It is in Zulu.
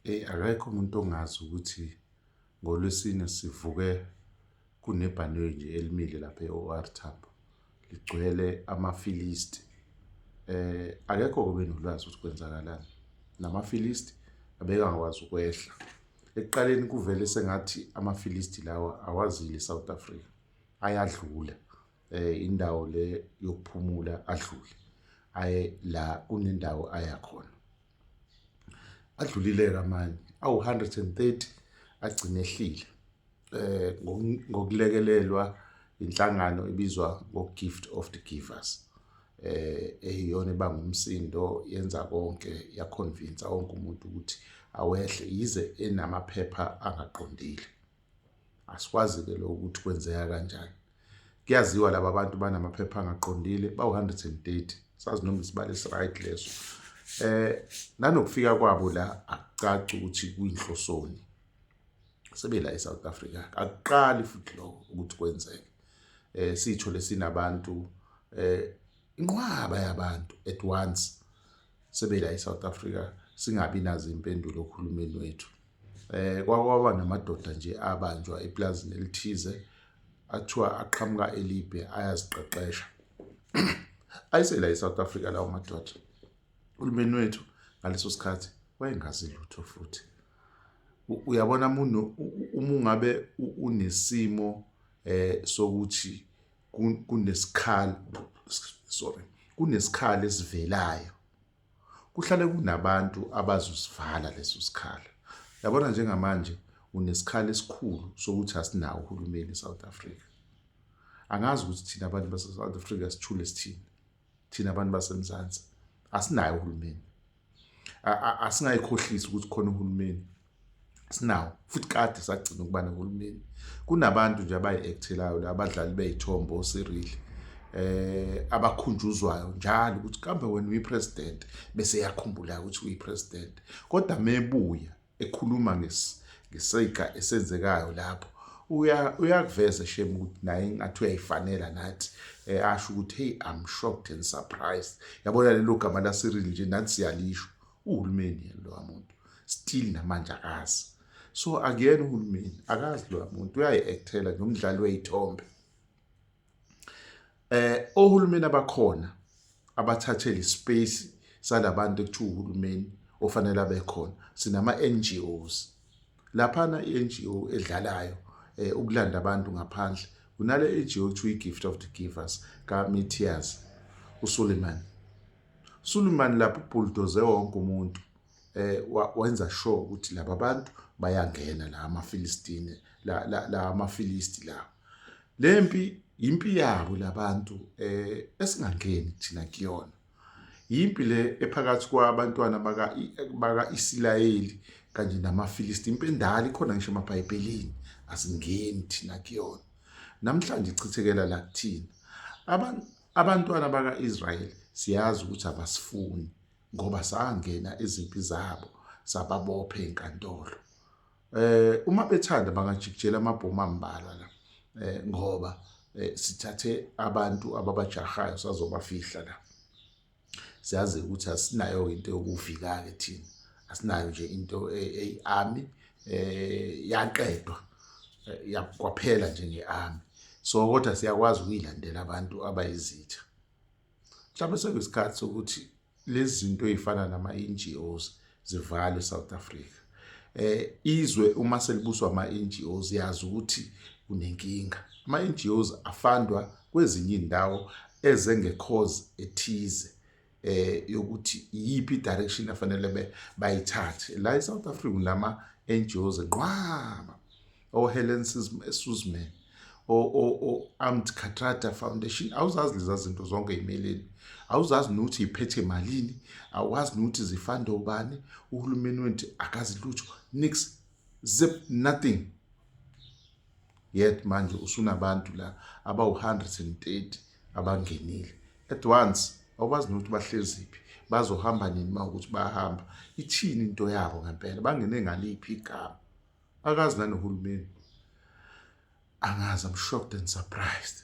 Eyi, akekho umuntu ongazi ukuthi ngoLwesine sivuke kunebhanoyi nje elimile lapha e-OR Tambo, ligcwele amaFilisti. Akekho-ke obenolwazi ukuthi kwenzakalani, namaFilisti abengakwazi ukwehla. Ekuqaleni kuvele sengathi amaFilisti lawa awazile e-South Africa, ayadlula indawo le yokuphumula adlule aye la kunendawo aya khona. Adlulile-ke amanye awu-130 agcine ehlile ngokulekelelwa inhlangano ebizwa ngo-Gift of the Givers eyiyona ebanga umsindo, yenza konke, yakhonvinsa wonke umuntu ukuthi awehle yize enamaphepha angaqondile. Asikwazi-ke lokho ukuthi kwenzeka kanjani. Kuyaziwa laba bantu banamaphepha angaqondile bawu-130, sazi noma isibalo esi-right leso. Nanokufika kwabo la akucaci ukuthi kuyinhlosoni. Sebela eSouth Africa, akuqali futhi lokho ukuthi kwenzeke. Sithole sinabantu inqwaba yabantu at once sebela eSouth Africa, singabi nazo impendulo ohulumeni wethu. Kwaba namadoda nje abanjwa eplazini elithize, athiwa aqhamuka eLibya, ayaziqeqesha. Ayisela eSouth Africa lawo madoda. Uhulumeni wethu ngaleso sikhathi wayengazi lutho futhi. Uyabona uma ungabe unesimo sokuthi kunesikhala, sorry, kunesikhala esivelayo, kuhlale kunabantu abazosivala leso sikhala. Yabona njengamanje unesikhala esikhulu sokuthi asinawo uhulumeni eSouth Africa. Angazi ukuthi thina abantu base-South Africa sithule sithini. Thina abantu baseMzansi asinayo uhulumeni. Asingayikhohlisi ukuthi khona uhulumeni. Sinawo futhi kade sagcina ukuba nohulumeni. Kunabantu nje abayi-actelayo la, abadlali bey'thombe oCyril, abakhunjuzwayo njalo ukuthi kambe wena uyi-president, bese eyakhumbula ukuthi uyi-president. Kodwa mebuya ekhuluma ngesiga esenzekayo lapho, uyakuveza shame ukuthi naye ngathi uyayifanela nathi, asho ukuthi hey, I'm shocked and surprised. Yabona lelo gama la Cyril nje nathi siyalisho, uhulumeni yena lowa muntu still namanje akazi. So akuyena uhulumeni, akazi lowa muntu, uyayi-actela nje umdlali wey'thombe. Ohulumeni abakhona abathathele ispace salabantu ekuthiwa uhulumeni ofanele abe khona, sinama-NGOs. Laphana i-NGO edlalayo ukulanda abantu ngaphandle, kunale NGO ekuthiwa i-Gift of the Givers ka-Matthias uSuleiman. Suleiman lapho ubulldoze wonke umuntu, wenza sure ukuthi laba bantu bayangena la amaFilistini, la amaFilisti la. Lempi impi yabo labantu esingangeni thina kuyona. Impi le ephakathi kwabantwana baka-Israyeli kanye namaFilisti, impi endala ikhona ngisho emaBhayibhelini, asingeni thina kuyona. Namhlanje ichithekela la kuthina. Abantwana baka-Israyeli siyazi ukuthi abasifuni ngoba sangena izimpi zabo sababopha enkantolo. Uma bethanda bangajikijela amabhomu ambalwa la, ngoba sithathe abantu ababajahayo sazobafihla la. Siyazi ukuthi asinayo into yokuvika ke thina, asinayo nje into eyi-army, yaqedwa kwaphela nje nge-army. So kodwa siyakwazi ukuyilandela abantu abayizitha. Mhlawumbe sekuyisikhathi sokuthi lezi zinto ey'fana nama-NGOs zivalwe eSouth Africa. Izwe uma selibuswa ama-NGOs yazi ukuthi kunenkinga. Ama-NGOs afandwa kwezinye iy'ndawo eze nge-cause ethize yokuthi iyiphi i-direction afanele bayithathe. La eSouth Africa kunama-NGOs enqwaba, o-Helen Suzman, o-Ahmed Kathrada Foundation. Awuzazi leza zinto zonke ey'meleni, awuzazi nokuthi y'phethe malini, awazi nokuthi zifanda ubani. Uhulumeni wethu akazi lutho, nix, zip, nothing. Yet manje usunabantu la abawu-130 abangenile at once, awubazi nokuthi bahleziphi, bazohamba nini uma ukuthi bayahamba, ithini into yabo ngempela, bangene ngaliphi igama, akazi nanohulumeni. Angazi, I'm shocked and surprised.